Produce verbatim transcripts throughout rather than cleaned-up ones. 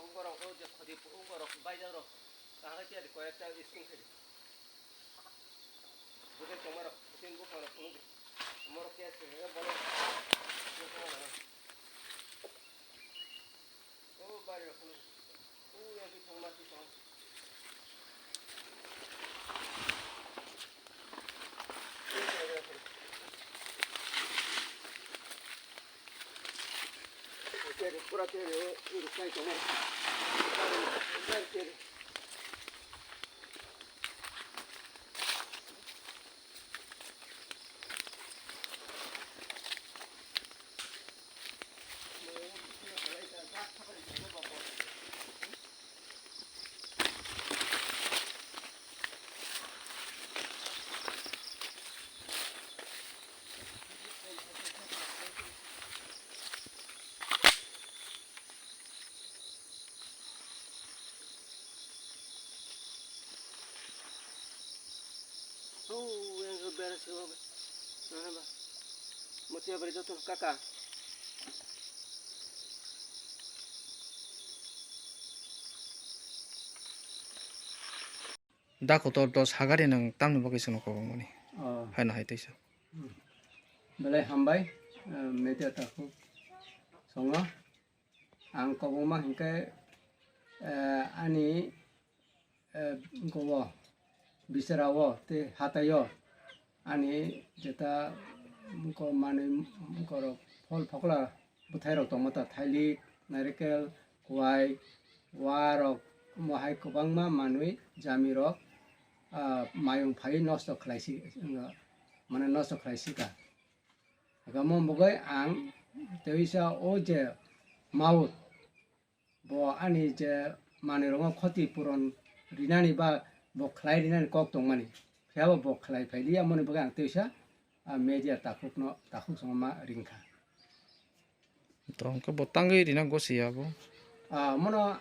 Borok o je khoti, borok baijak rok kaham khe tiyari koi ekta scheme khe di. Bwtwi tongma rok, bwtwi bupha rok phunuk di. Borok khe se borok. O bari rok phunuk di. O yang di thangma di thang. Oh, yang ke beres ke, oh, nah, bah. Mutia beri jatuh, kakak. Da kotor dos hagari nang tamni bagwi chwngno kobong mani. Oh. Haino hai teisa. Hmm. Belai hambai, eh, media takhuk songo. Ang kobongma hinkhe, eh, ani, eh, gowo, bisera o tei hatai o ani jeta ko manwi korok phol phokla bwthai rok tongma ta thailik, nairekel, kuwai, wa rok omo hai kwbangma manwi jami rok, ah, mayung phaiwi nosto khlai si, mane nosto khlai si ka. Omo bagwi ang teisa o je maut bo ani je manwi rokno khoti puron rinani ba bo khlai rinani kok tongmani, phiyaba bo khlai phailiya, moni bagwi ang teisa, ah, media takhukno, takhuk songma ringkha. To hwnkhe bo tangwi rina gosiya bo? Ah, mono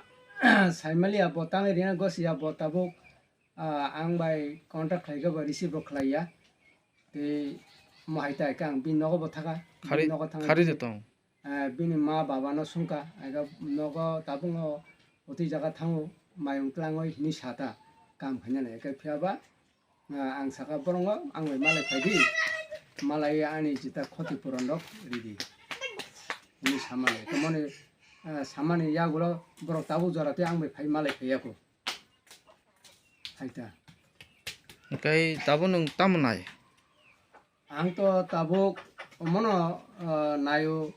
saimaliya bo tangwi rina gosiya, bo tabuk, ah, ang bai contact khlaikhe bo receive bo khlaiya. Tei mo hai tai khe ang bini nogo bo thaka. Khari, bini nogo thangwi khari bini, de tong? Eh, bini ma baba no sungkha, ega nogo tabuk o otwi jaga thango, mayung twlangwi hinwi sata, kam khainani, ega phiyaba, ah, ang saka borongo, ang bai malai phaidi, malai ani jeta khoti puron rok ridi, hinwi samani, tomoni, ah, samani yagulo borok tabuk jora tei ang bai phai malai phaiyaku. Hai ta. Hwnkhe tabuk nwng tamo nai? Ang to tabuk omono, ah, naio,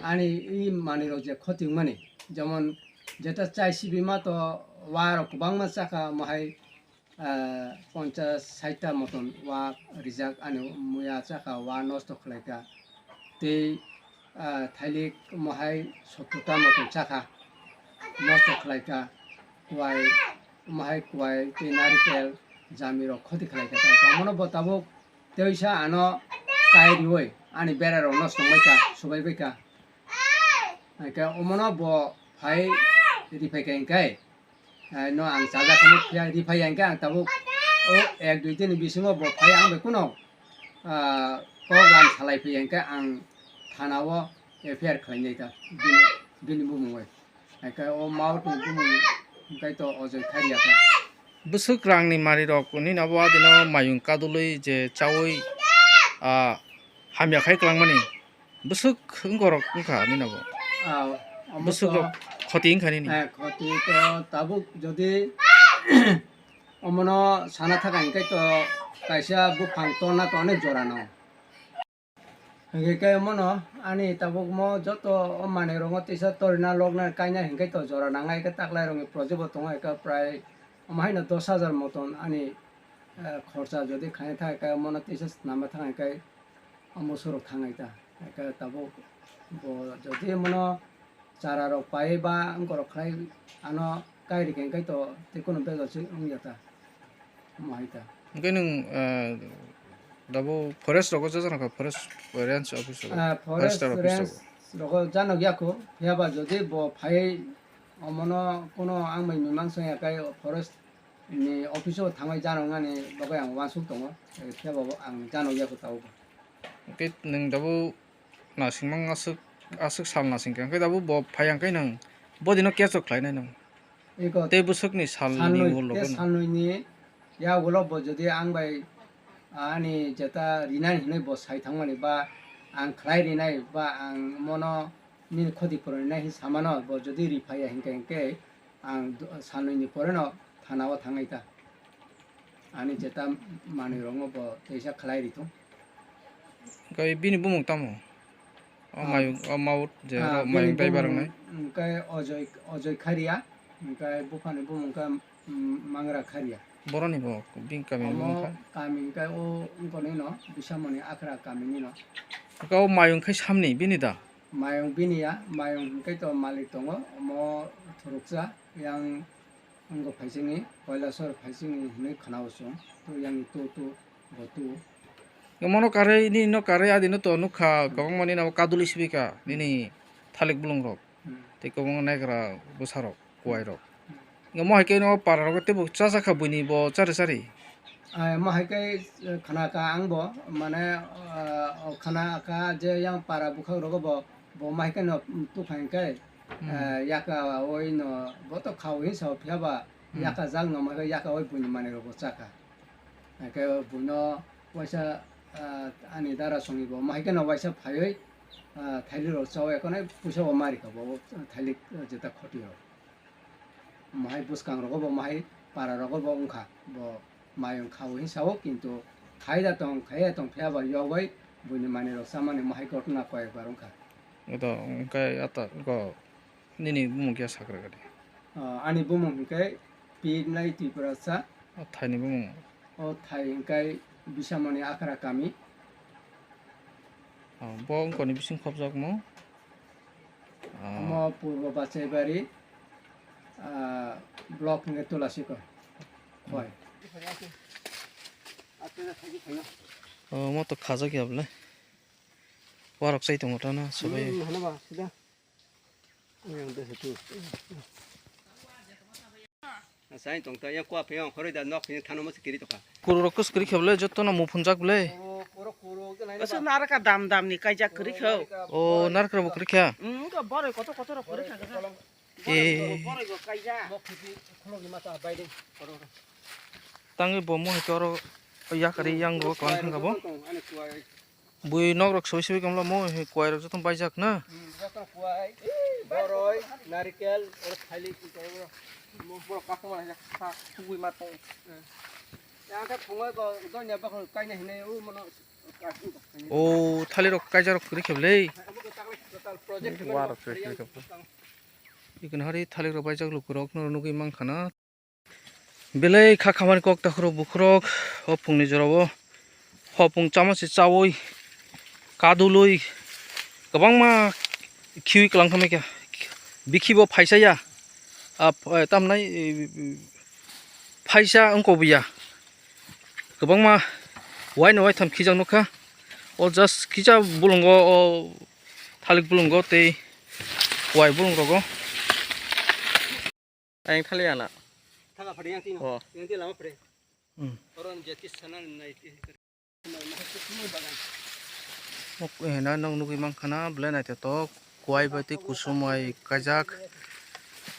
ani i manwirok je khoti wngmani, jemon jeta chai sibima to wa rok kwbangma chakha, mohai, ah, ponchas saita moton wa rijak, ani muya chakha, wa nosto khlaikha. Tei, ah, thailik mohai sottorta moton chakha, nosto khlaikha, kuwai, mohai kuwai tei narikel jamirok khoti khlaikha. Tei omono bo tabuk teisa ano kai riwi ani berarok nosto wngbaikha, subaibaikha. Hwnkhe omono bo phai riphaikha hwnkhe, eh, no ang chajakha phiya riphaiya hwnkhe ang tabuk o ek dui din ni bisingo bo phai ang bai kuno, ah, program salai phiya hwnkhe ang thana o F I R khlainai ta bini, bini bumungwi. Hwnkhe o maut ni bumung hwnkhe to Ojoi Kharia ta. Bwswk rang ni mari rok nini abo adino mayung kadulwi je chaui, ah, hamya khai kwlangmani. Bwswk wngkorok wngkha nini abo? Ah, omo bwswk to, rok khoti wngkha nini? Eh, khoti to tabuk jodi omono sana thaka hwnkhe to kaisa buphang torna to onek jora no. Hwnkhe khe omono ani tabuk mo joto o manwi rokno tisa torina lokna kaina hwnkhe to jora nangnai khe taklai rokni project bo tongo, hwnkhe prai omo haino dos hajar moton ani, eh, khorcha jodi khaina thang khe omono tisa swnamna thang khe omo surok thangnai ta. Hwnkhe tabuk bo jodi omono chara rok pai ba wngkorok khlai ano kai rikha hwnkhe to tei kunu bejal se wngya ta, omo hai ta. Hwnkhe nwng, eh, dabo forest rogo jajanokha, forest range office rogo, Ah, forest forester office range rogo. Rogo janok yakho, phiyaba jodi bo phai omono kuno ang bai mimang song ya kai forest ni office o thangwi janok nani bagwi ang uansuk tongo, eh, phiyaba bo ang janok yakho tabuk. Hwnkhe nwng dabo nasingmang aswk, aswk sal nasingkha. Hwnkhe tabuk bo phai hwnkhe nwng Bodino kecho khlainai nang. Iko tei bwswkni salnwi, salnwi ni ulo te bono. Salnwi ni ya ulo bo jodi ang bai ani jeta rinani hinwi bo sai thangmani ba ang khlai rinai ba ang mono nini khoti puroni nai hin samano bo jodi ri phaiya hinkhe hinkhe ang do-, salnwi ni pore no thana o thangnai ta. Ani jeta manwi rokno bo teisa khlai ri thung. Hwnkhe bini bumung tamo? O ah, mayung, o maut je ah, oro bini mayung tei bumung barang nai. Hwnkhe Ojoi, Ojoi Kharia, hwnkhe buphani bumung khe, mm, Mangra Kharia. Boroni bo bini kami ni bumung kha? Omo kami hwnkhe o wngkoni no, Bisamoni Akhra kami ni no. Hwnkhe o mayung khe samni bini da? Mayung bini ya, mayung hwnkhe to malik tongo, omo thuruksa yang wngkha phaisingni, Kailasor phaisingni hinwi khna-o chwng, to yang tu tu, bo tu. Mono karwi, nini no karwi, adi no to nukha, hmm, kwbangma nini abo kadulwi sibika, nini thalik bulung rok. Hmm. Tei kwbangma naikra bwsa rok, kuwai rok. Hmm. Mo hai khe no para rok teibo cha cha kha buini bo chari chari. Ai, mo hai khe, eh, khna ka ang bo, mane, eh, o khna ka je yang para bukhak rogo bo, bo mo hai khe no, mm, tu kha hwnkhe, hmm, eh, yaka oi no, bo to kha o hinsa o phiya ba, hmm, yaka jak no mo hai khe yaka oi buini manwi rogo cha kha. Hai khe buino waisa, eh, ani dara songni bo mo hai khe no waisa phaiwi, eh, thailik rok cha o, ekhonai puisa bo mari kha bo, thailik, eh, jeta khoti rok. Mohai bwskang rogo bo, mohai para rogo bo wngkha, bo mayung kha o hinsa o, kintu khai da tong, khai ya tong, phiya ba yogwi buini manwi rok chamani mohai gotna koyek bar wngkha. Eto wngkhe ata go nini bumung khe sakra gadi? Ah, ani bumung hwnkhe Pirnai Tripurasa. O thaini bumung? O thai hwnkhe Bisamoni Akhra kami. O, bo wngkoni bising khopjak mo? Ah. Omo Purbo Bachaibari, ah, block hwnkhe Tulasiko. Khoi. Omo to khajak ya bwle. Warok chai tongo tano, sobai. Hmm, hano ba, sida. Yang de tu. Sai tong ta yang kua phe yang khoroi da nok phe thano mo se kiri to kha. Kuru rok kus kiri khe bwle, jotto no muphunjak bwle. Kuru, kuru, kuru, kuru, kuru. Oso naraka dam dam ni kaijak kuru khe. O, naraka bo kuru khe. Hmm, ko boroi kotor kotor rok kuru khe. E. Boroi bo kaijak. Tangwi bo mo hai toro yakari yang ro klang thang bo. Bui nok rok soi soi kamla mo, he kuai rok joto baijak na. Hmm, joto kuai, boroi, narikel, oro thailik, oro mo, borok customer hai kha, sugui ma tong. Yang khe phungo ko donya bakho kaina hinai u mono. O thailik rok kaijak rok kri kheblei. Wa rok kri kheblei. Ikin hari thailik rok baijak lukurok no nugui mankha na. Belai kha khamani kok takhurok bukhurok o phungni jorao hopung chama se chaui kadului kwbangma khiui kwlang thangma khe bikhibo phaisa ya, ah, tamnai, eh, phaisa wngkha buya kwbangma waino waitham khijak nukha. O just kisa bulungo, o thalik bulungo tei wai bulung rogo. Ayang thali ana. Thanga phade yang tino. Oh. Yang tino lama phade. Hmm. Oro ni jati sana nai ti. Mok, eh, na nong nugui mankha na, belai naithotok, kuai bai tei kusum bai kaijak.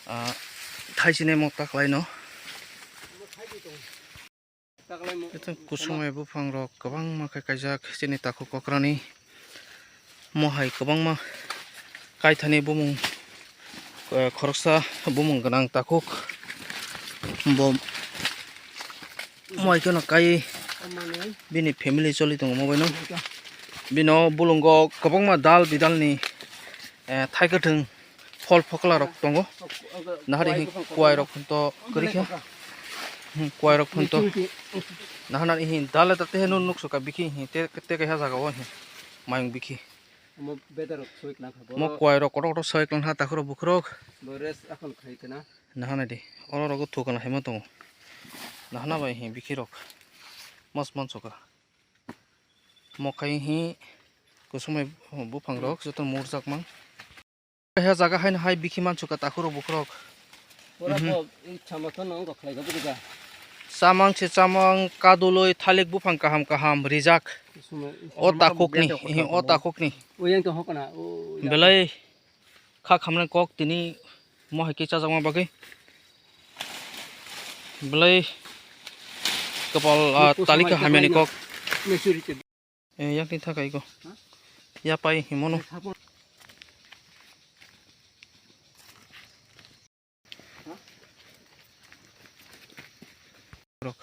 Ah, thaisini mok taklai no. Kusumai buphang rok kwbangma khe kaijak chini takhuk okrani. Mo hai kwbangma kaithani bumung, eh, khoroksa bumung gwnang takhuk. Bo mo hai kheno kai bini family choli tongo mo baino. Bino bulungo kwbangma dal bidalni, eh, thai kwthwng. Phol phokla rok tongo. Nahari hi kuai rok phunto kwrwi kha. Hmm, kuai rok phunto. Nahana hi dale ta te no nuk suka bikhi hi te, te kaisa jaga o hi. Mayung bikhi. Omo bedar rok soi klang kha bo. Mo kuai rok kotor kotor soi klang ha takhurok bukhurok. Bo rest akhon khai kana. Nahana di. Oro rogo thukana haima tongo. Nahana bai hi bikhi rok. Mas man suka. Mokhai hi kusumai buphang rok joto murjak mang. He jaga haino hai bikhi mansuka takhurok bukhurok. Pura bo i chamato no wngkha khlai kha bwrwi ba. Chamang se chamang kaduloi thalik buphang kaham kaham rijak. Kusumai, o kusumai takhukni, bento hi, o kothok takhukni. O yang to hokna, o yang. Belai kha khamnai kok tini Mo hai khe chajakma bagwi belai kwpal, ah, tali kha hamyani kok. Eh, yakni thakai go. Ya pai himono. Rok.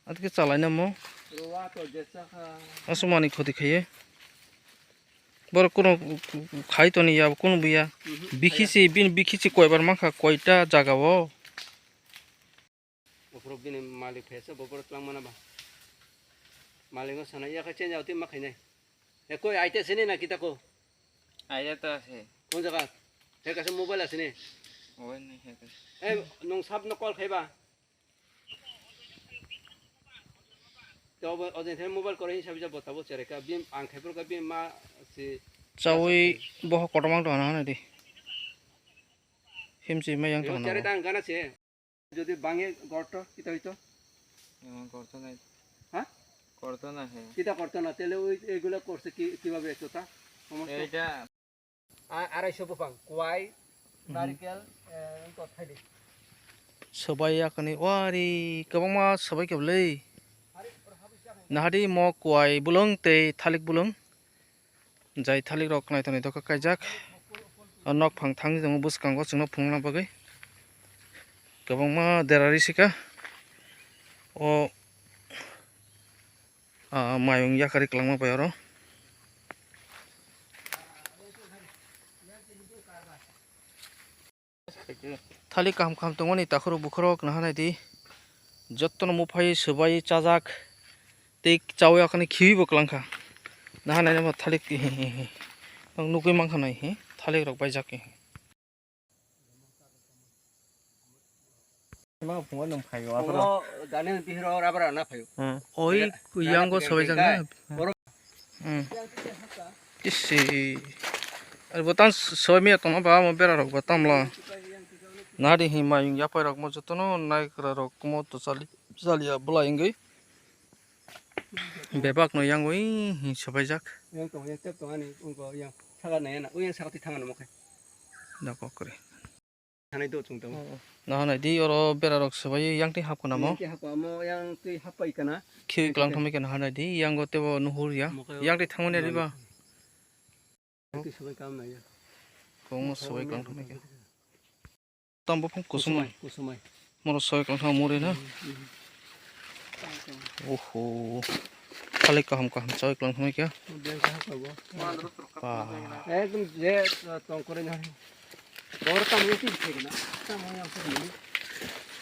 Atke chalai na mo. Asumani khoti khaye. Bor kuno khai toni ya kuno buya. Bikhi si bin bikhi si koi bar mankha koita jaga o. Bokhorok bini malik phesa, bokhorok twlang mana ba? Malik no sana, iya khe change auti ma khainai. E koi aite sini na kita ko? Aite to ase. Kon jaga? He kasa mobile asini? Oi ni he kasa. E nung sab no call khaiba? To obo ojen the mobile kore hin sabi jabo tabo chereka bim ang khaipur ka bim ma si. Chawi boho kotorma to hana hana di. Himsi ma yang to hana. Chere tang gana se. Jodi bange gorto, kita hoito? Emang gorto nai. Ha? Gorto na he. Kita gorto na, tele oi, egulo korse ki, kibabe ekota? Somosto? Eta. A-, arai so bupang, kwai, narikel, eh, engko thaili. Sobai yakani, wari, kwbangma sobai keblei. Nahadi mo kwai bulung tei thalik bulung. Jai thalik rok naithok naithok khe kaijak. O nok phang thang tongo bwskango chwngno phunukna bagwi. Kwbangma dera risi kha. O, ah, mayung yakarwi kwlangma bai oro. Thalik kaham kaham tongmani takhurok bukhurok naha naidi. Jottono muphai swbai chajak tei chawi akhani khiwi bo kwlangkha. Naha nainama thalik ang nugwi mankha nai hi thalik rok baijak hi. Ma phungo nung phaio aphuru. Phungo Daniel bihiro rabra na phaio. Hmm. Oi, yango swbaijak na. Hmm. Isi. Ar bo tang soi miya tongma ba mo bera rok ba tamla. Nadi hi mayung yapai rok mo jotono naikra rok mo to chali chali ya bwla ingwi. Bebak no yang oi hi swbaijak. Yang tong yang tep tong ani ungko yang saka nai na. Ui yang saka ti thang ano mo khe. Da kokri. Thanai do chung tong. Nahanai di oro bera rok swbai yang twi hap kana mo. Yang twi hap mo yang twi hap pai kana. Khiwi klang thangwi kana hanai di yang go tebo nuhur ya. Yang twi thangmani ari ba. Yang twi swbai kam nai ya. Kong swbai klang thangwi ka. Tam buphang kusumai. Kusumai. Moro soi klang thang muri na. Oho. Thalik kaham kaham soi klang thang kya. Ba. Ekdom je tongkore na. Bor tam ni ti thek na. Tam yang se ni.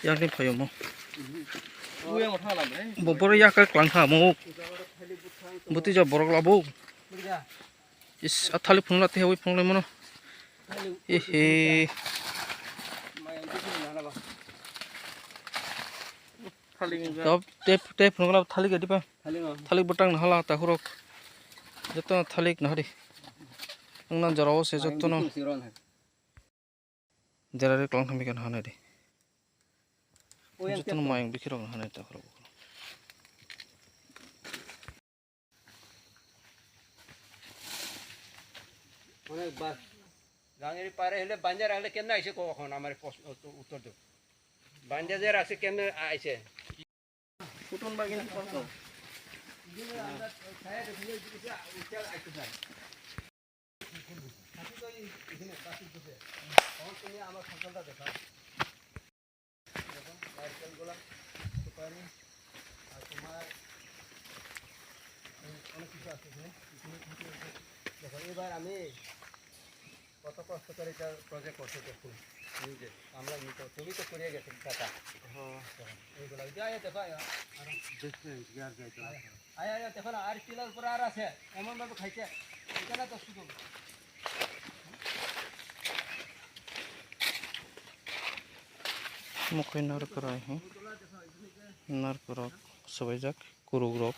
Yang ni phayo mo. Bo bor ya ka klang thang mo. Buti ja borok labo. Is, a thalik phunukla tei ui phunukla mano. Ehe. Top, tep, tep phunukla thalik adi pa. Thalik butang nahala ta hurok. Joto thalik nahari. Ang nan jorao se joto no. Jerari klang thangmi kan hanai di. Joto no mayung bikhi rok hanai ta khoro. Onek bas. Gangiri pare hele banjar hele kemna aise ko khon amare pos uttor do. Banjar je rakse kemna aise. Kuton bagin kuton ko. দেখো, এবার আমি কত কষ্ট করে এটা প্রজেক্ট করছো দেখুন, নিজে। আমরা নিতে, তুমি তো করিয়ে গেছো টাকা। হ্যাঁ। এইগুলা, এই যে, এই দেখো, আয়, আয়, দেখো না, আর পিলার উপরে আর আছে, এমন ভাবে খাইছে, এখানে তো শুধু। Mokhe narwk kwrai, hmm? Narwk rok swbaijak, kwrwk rok.